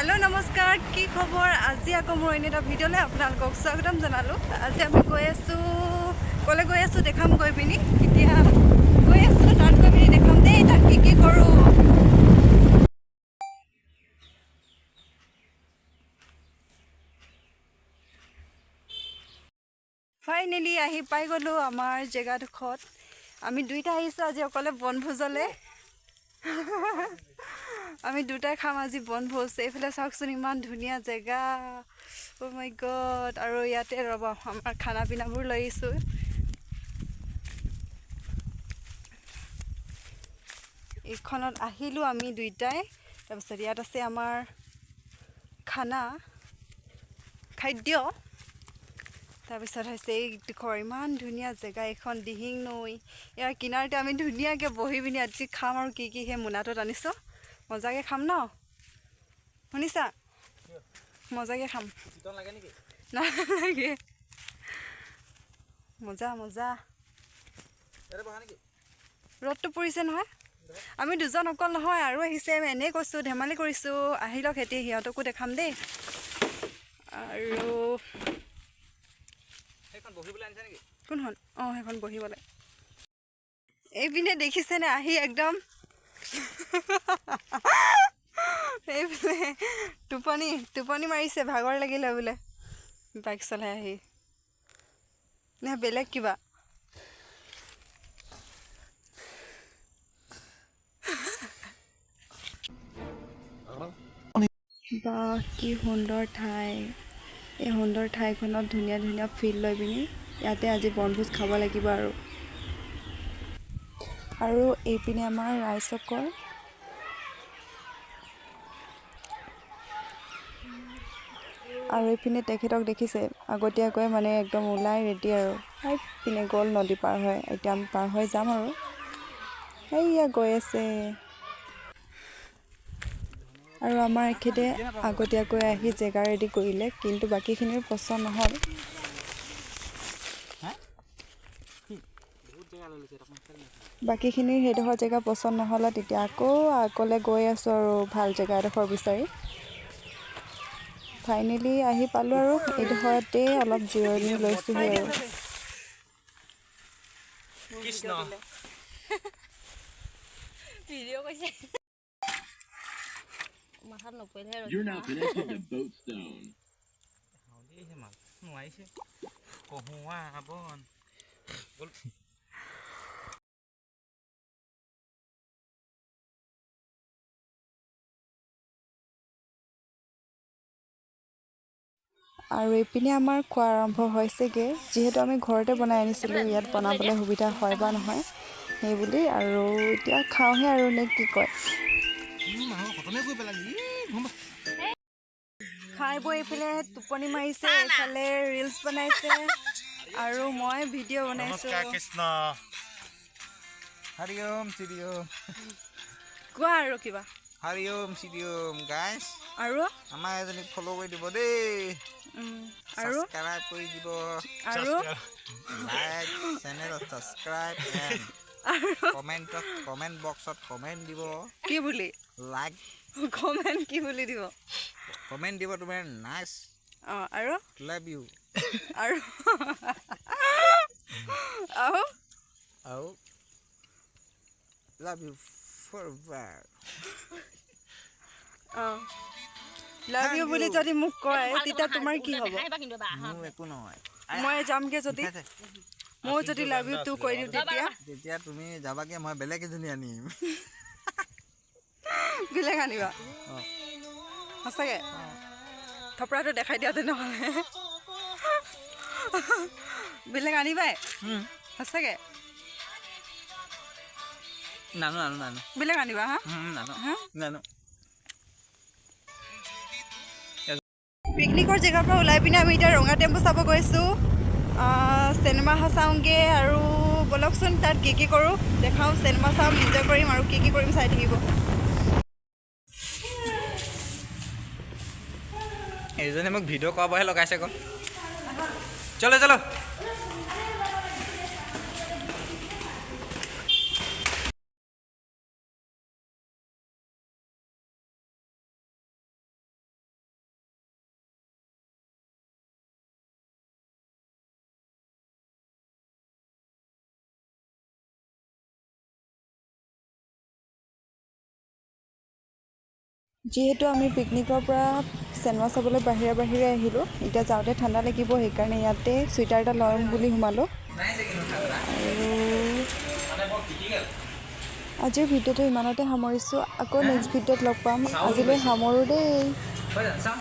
Hello' নমস্কাৰ, কি খবৰ? আজি আকৌ মোৰ অন্য এটা ভিডিঅ'লৈ আপোনালোকক স্বাগতম জনালোঁ। আজি আমি গৈ আছোঁ, ক'লৈ গৈ আছোঁ দেখাম গৈ পিনি। এতিয়া গৈ আছোঁ, তাত গৈ পিনি দেখাম দেই তাত কি কি কৰোঁ। ফাইনেলি আহি পাই গ'লোঁ আমাৰ জেগাডোখৰত। আমি দুইটা আহিছোঁ আজি অকলে বনভোজলৈ। আমি দুটাই খাম আজি বনভোজ। এইফালে চাওকচোন, ইমান ধুনীয়া জেগা, অ' মাই গড। আৰু ইয়াতে ৰ'ব, আমাৰ খানা পিনাবোৰ লৈ আহিছোঁ। এইখনত আহিলোঁ আমি দুইটাই। তাৰপিছত ইয়াত আছে আমাৰ খানা খাদ্য। তাৰপিছত হৈছে এইডোখৰ ইমান ধুনীয়া জেগা এইখন দিহিং নৈ। ইয়াৰ কিনাৰতে আমি ধুনীয়াকৈ বহি পিনি আজি খাম। আৰু কি কি সেই মোনাটোত আনিছোঁ, মজাকৈ খাম ন? শুনিছা, মজাকৈ খাম। নালাগে, মজা মজা। ৰ'দটো পৰিছে নহয়। আমি দুজন অকল নহয়, আৰু আহিছে। এনেই কৈছোঁ, ধেমালি কৰিছোঁ। আহি লওক সিহঁতি, সিহঁতকো দেখাম দেই। আৰু কোনখন? অঁ, সেইখন বহিবলৈ। এইপিনে দেখিছেনে আহি একদম এইপিনে টোপনি টোপনি মাৰিছে, ভাগৰ লাগিলে বোলে বাইক চলাই আহি, নে বেলেগ কিবা? বা, কি সুন্দৰ ঠাই! এই সুন্দৰ ঠাইখনত ধুনীয়া ধুনীয়া ফিল লৈ পিনি ইয়াতে আজি বনভোজ খাব লাগিব। আৰু এইপিনে আমাৰ ৰাইজসকল। আৰু এইপিনে তেখেতক দেখিছে, আগতীয়াকৈ মানে একদম ওলাই ৰেডি। আৰু এইপিনে গ'ল নদী পাৰ হৈ। এতিয়া আমি পাৰ হৈ যাম। আৰু এইয়া গৈ আছে। আৰু আমাৰ এখেতে আগতীয়াকৈ আহি জেগা ৰেডি কৰিলে, কিন্তু বাকীখিনিৰ পচন্দ নহ'ল। বাকীখিনিৰ সেইডোখৰ জেগা পচন্দ নহ'লে তেতিয়া আকৌ আগলৈ গৈ আছোঁ আৰু ভাল জেগা এডোখৰ বিচাৰি। ফাইনেলি আহি পালোঁ আৰু এইডোখৰতে অলপ জিৰণি লৈছোঁহি আৰু। কৃষ্ণ। ভিডিঅ' কৈছে, মাথাত নপৰিলেহে। You're now connected to Boat Stone. নোৱাৰিছে কহুৱা বন। আৰু এইপিনে আমাৰ খোৱা আৰম্ভ হৈছেগৈ। যিহেতু আমি ঘৰতে বনাই আনিছিলোঁ, ইয়াত বনাবলৈ সুবিধা হয় বা নহয় সেইবুলি। আৰু এতিয়া খাওঁহে আৰু, নে কি কয়? মানুহ খতমে কৰি পেলালি। খাই বৈ এইফালে টোপনি মাৰিছে, এইফালে ৰিলচ বনাইছে আৰু মই ভিডিঅ' বনাইছোঁ। কৃষ্ণ, হৰি ওম শ্ৰী ওম। কোৱা আৰু কিবা। হৰি ওম শ্ৰী ওম গাইছ। আৰু? আমাৰ এজনীক ফ'ল' কৰি দিব দেই। আৰু? ছাবস্ক্ৰাইব কৰি দিব। আৰু? লাইক, চেনেলত ছাবস্ক্ৰাইব এণ্ড কমেণ্টত, কমেণ্ট বক্সত কমেণ্ট দিব। কি বুলি? লাইক। কমেণ্ট কি বুলি দিব? কমেণ্ট দিব তোমাৰ নাইচ। অঁ, আৰু? লাভ you. আৰু আৰু? আৰু লাভ you for. অঁ, লাভ you বুলি যদি মোক কয় তেতিয়া তোমাৰ কি হ'ব? মোৰ একো নহয়। মই যামগৈ যদি ঠিক আছে। ময়ো যদি লাভ you two কৈ দিওঁ তেতিয়া? তেতিয়া তুমি যাবাগে, মই বেলেগ এজনী আনিম। বেলেগ আনিবা? অঁ। সঁচাকৈ থপৰাটো দেখাই দিয়া তেনেহ'লে। বেলেগ আনিবাই সঁচাকৈ? নানো, নানো, নানো। বেলেগ আনিবা হা? নানো। হা? নানো। পিকনিকৰ জেগাৰ পৰা ওলাই পিনে আমি এতিয়া ৰঙা টেম্পু চাব গৈছোঁ, চিনেমা চাওঁগৈ। আৰু ব'লকচোন, তাত কি কি কৰোঁ দেখাওঁ। চিনেমা চাম, এনজয় কৰিম আৰু কি কি কৰিম চাই থাকিব। এইজনে মোক ভিডিঅ' কৰাবহে লগাইছে আকৌ। চলো চলো। যিহেতু আমি পিকনিকৰ পৰা চিনেমা চাবলৈ বাহিৰে বাহিৰে আহিলোঁ, এতিয়া যাওঁতে ঠাণ্ডা লাগিব, সেইকাৰণে ইয়াতে চুৱেটাৰ এটা ল'ম বুলি সোমালোঁ। আৰু আজিৰ ভিডিঅ'টো ইমানতে সামৰিছোঁ। আকৌ নেক্সট ভিডিঅ'ত লগ পাম। আজিলৈ সামৰোঁ দেই। হয় জানো চাওঁ।